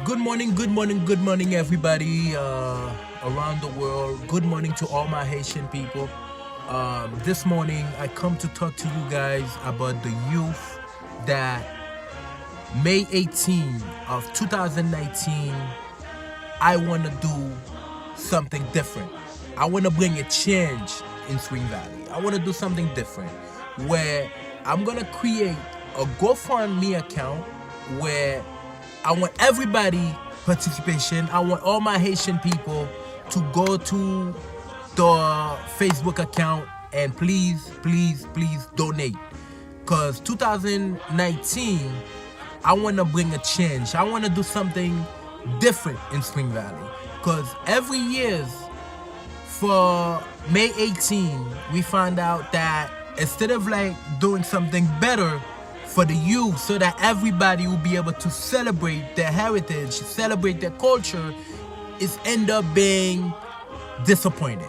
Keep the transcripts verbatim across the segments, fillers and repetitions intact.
Good morning, good morning, good morning, everybody uh, around the world. Good morning to all my Haitian people. Um, this morning, I come to talk to you guys about the youth that May eighteenth of two thousand nineteen, I want to do something different. I want to bring a change in Spring Valley. I want to do something different where I'm going to create a GoFundMe account where I want everybody participation. I want all my Haitian people to go to the Facebook account and please, please, please donate. Cause two thousand nineteen, I want to bring a change. I want to do something different in Spring Valley. Cause every year for May eighteen, we find out that instead of like doing something better for the youth so that everybody will be able to celebrate their heritage, celebrate their culture, it's end up being disappointed.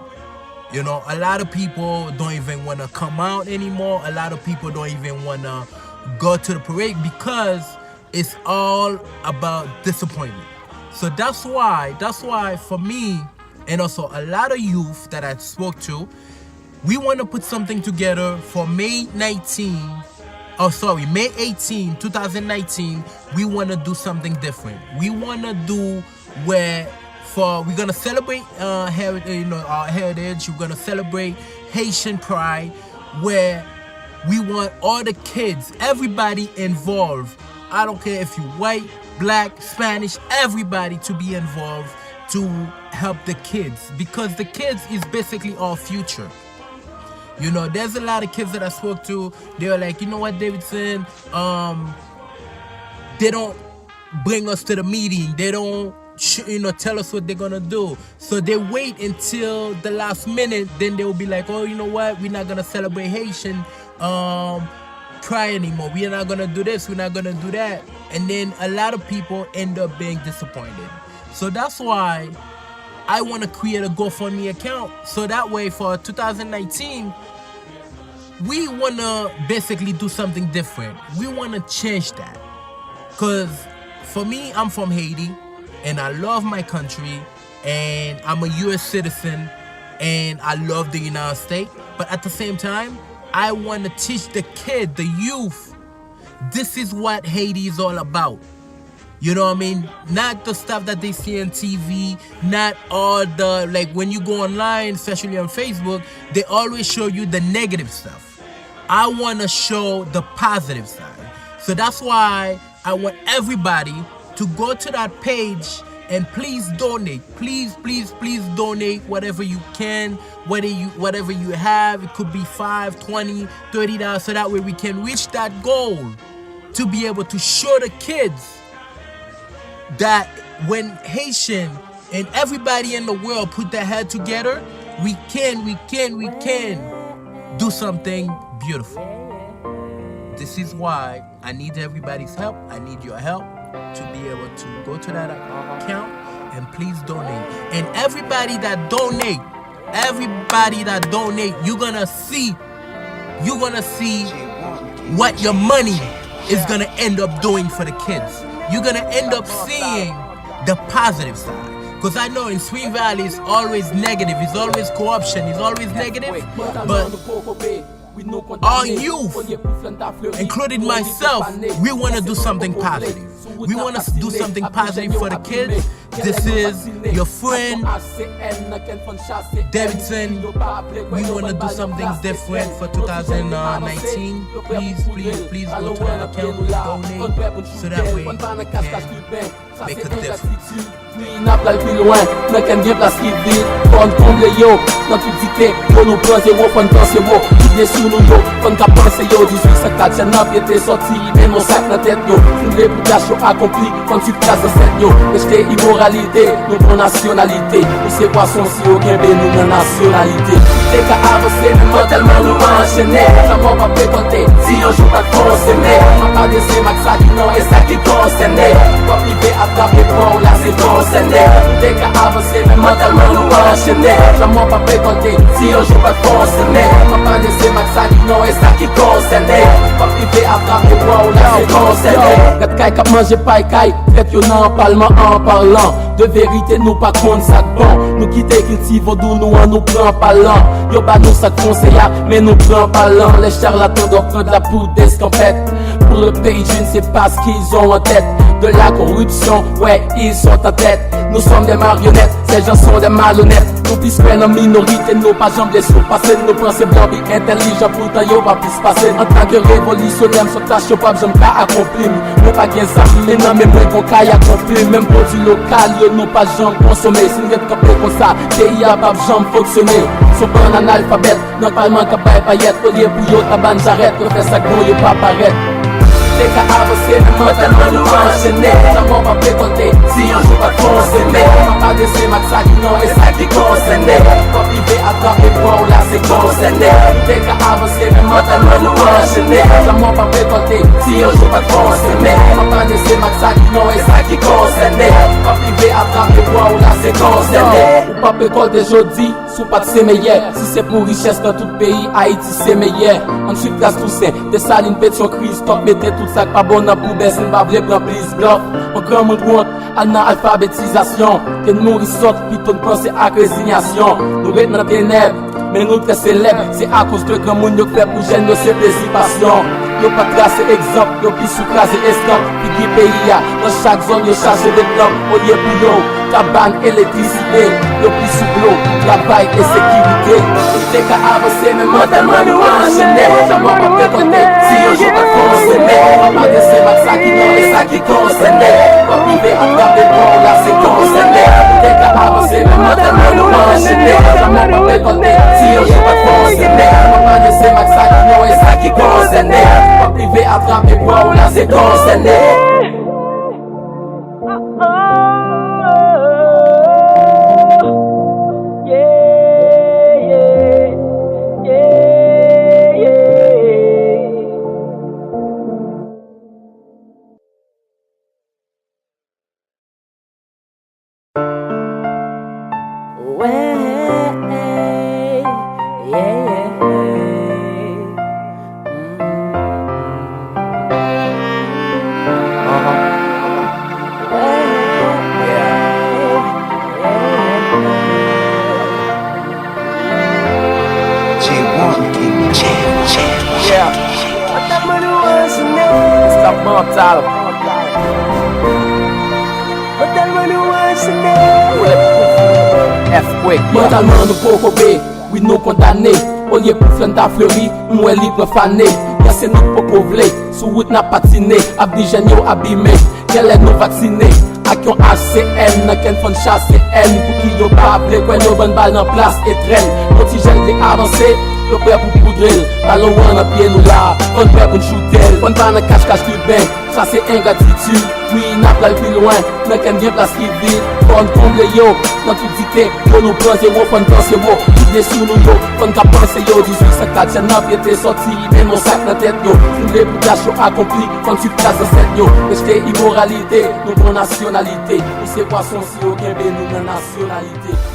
You know, a lot of people don't even want to come out anymore. A lot of people don't even want to go to the parade because it's all about disappointment. So that's why, that's why for me, and also a lot of youth that I spoke to, we want to put something together for May nineteen, oh sorry, May eighteen, two thousand nineteen, we want to do something different. We want to do where for we're gonna celebrate uh, heri- you know our heritage. We're gonna celebrate Haitian pride, where we want all the kids, everybody involved. I don't care if you white, black, Spanish, everybody to be involved to help the kids because the kids is basically our future. You know, there's a lot of kids that I spoke to. They were like, you know what, Davidson, um, they don't bring us to the meeting. They don't, sh- you know, tell us what they're gonna do. So they wait until the last minute. Then they will be like, oh, you know what? We're not gonna celebrate Haitian um, pride anymore. We're not gonna do this. We're not gonna do that. And then a lot of people end up being disappointed. So that's why I want to create a GoFundMe account so that way for two thousand nineteen we want to basically do something different. We want to change that. Because for me, I'm from Haiti and I love my country and I'm a U S citizen and I love the United States. But at the same time, I want to teach the kid, the youth, this is what Haiti is all about. You know what I mean? Not the stuff that they see on T V, not all the, like, when you go online, especially on Facebook, they always show you the negative stuff. I want to show the positive side. So that's why I want everybody to go to that page and please donate. Please, please, please donate whatever you can, whether you whatever you have. It could be five, twenty, thirty dollars, so that way we can reach that goal to be able to show the kids that when Haitian and everybody in the world put their head together, we can, we can, we can do something beautiful. This is why I need everybody's help. I need your help to be able to go to that account and please donate. And everybody that donate, everybody that donate, you're gonna see, you're gonna see what your money is gonna end up doing for the kids. You're gonna end up seeing the positive side. Because I know in Spring Valley it's always negative, it's always corruption, it's always negative. But our youth, including myself, we want to do something positive. We want to do something positive for the kids. This is your friend Davidson. We want to do something different for two thousand nineteen. Please, please, please go to that account and donate so that way we can make a difference. N ap pral pi lwen, nan kè n gen plas ki vid. Fò n konble yo, nan tout dikte yo nou pran zewo. Fò n panse wo, ki byen sou nou yo. Fò n ka panse yo, dizuit san kat, jèn nan pye te sòti, men non sa k nan tèt yo. Si n vle pou tach yo akonpli, fò n swiv tras zansèt yo. Rejte imoralite, nou pran nasyonalite. Nou se pwason, si yo kenbe nou nan nasyonalite. Te ka avanse, men mantèlman nou anchene. Lanmò p ap rekòlte, si yon jou pa t fè w seme. M ap adrese m ak sa ki non e sa ki konsène. W ap rive atrape pwa w la se konsène. Nou te ka avanse, men mantèlman nou anchene. Lanmò p ap rekòlte, si yon jou pa t fè w seme. M ap adrese m ak sa ki non e sa ki konsène. W ap rive atrape pwa w la se konsène. Gad kay k ap manje pay kay. Tèt yo nan palman an palan de verite, nou pa konn sa k bon. Nou kite kilti vodou nou an, nou pran palan. Yo ba nou sa k fonse a, men nou pran palan. Les charlatans doivent prendre la poudre d'escampette. Pour le pays, je ne sais pas ce qu'ils ont en tête. De la corruption, ouais, ils sont en tête. Nous sommes des marionnettes, ces gens sont des malhonnêtes. Nou plis kwè nan minorite, nou pa janm vle sipase n, nou panse blan pi entèlijan, poutan yo pa plis pase n. Antanke revolisyonè, m sot tach yo p ap janm ka akonpli m. Mwen pa gen zam, men nan men mwen gon kay akonpli m. Menm pwodui lokal yo, nou pa janm konsome. Si n ret kanpe konsa, peyi a p ap janm fonksyone. Se yon bann analfabèt nan palman k ap bay payèt, olye pou yo ta ba n jarèt, yo fè sa k bon, yo pa parèt. Te ka avanse, men mantèlman nou anchene. Lanmò p ap rekòlte, si yon jou pa t fè yon semen. M ap adrese m ak sa ki non e sa ki konsène. W ap rive atrape bwa w la, se konsène. Te ka avanse, men mantèlman nou anchene. Lanmò p ap rekòlte, si yon jou pa t fè yon semen. M ap adrese m ak sa ki non e sa ki konsène. W ap rive atrape bwa w la, se konsène. Ou p ap rekòlte jodi, si w pa t semen yè. Si se pou richès nan tout peyi, Ayiti se meyè. Ann suiv tras Tousen, Desalin, Petyon, Kristòf, mete tout sa k pa bon nan poubèl si n pa vle pran plis blòf. Yon granmoun wont, al nan alfabetizasyon. Ke n mouri sòt, pito n panse ak rezinyasyon. Nou ret nan tenèb, men nou trè selèb. Se akoz de granmoun yo k fè pou jèn yo se plezi pasyon. Yo pa trase egzanp, yo plis sou kraze eskanp. Figi peyi a, nan chak zòn yo chache de blan. Olye pou yo, kabann, elektrisite, yo plis sou dlo, travay e sekirite. Te ka avanse, men mantèlman nou anchene. Lanmò p ap rekòlte, si yon jou pa t fè yon semen. M ap adrese m ak sa ki non e sa ki konsène. W ap rive atrape bwa w la, se konsène. Te ka avanse, men mantèlman nou anchene. Lanmò p ap rekòlte, si yon jou pa t fè yon semen. M ap adrese m ak sa ki non e sa ki konsène. W ap rive atrape bwa w la, se konsène. Stop mental. Mantalman nou poko be, wi nou kondane. Olye pou flè n ta fleri, m wè li pran fane. Kè se nou k poko vle, sou wout n ap patine. Avni jèn yo abime, genlè nou vaksine. Ak yon H C N nan kè n fò n chase èn. Pouki yo pa vle kwè n, yo ban n bal nan plas e trèn. Yon ti jèn vle avanse, yo prè pou poudre l. Balon an nan pye nou la, fò n prè pou n choute l. Fò n pa nan kach kach kiben. Sa se engratitid, wi n ap pral pi lwen. Nan kè n gen plas ki vid, fò n konble yo. Nan tout dite yo nou pran zewo, fò n panse wo. Tout de sou nou yo, fò n ka panse yo. Dizuit san kat jèn nan pyete sòti, men non sa k nan tèt yo. Si n vle pou tach yo akonpli, fò n suiv tras zansèt yo. Rejte imoralite, nou gon nasyonalite. Nou se pwason si yo kenbe nou nan nasyonalite.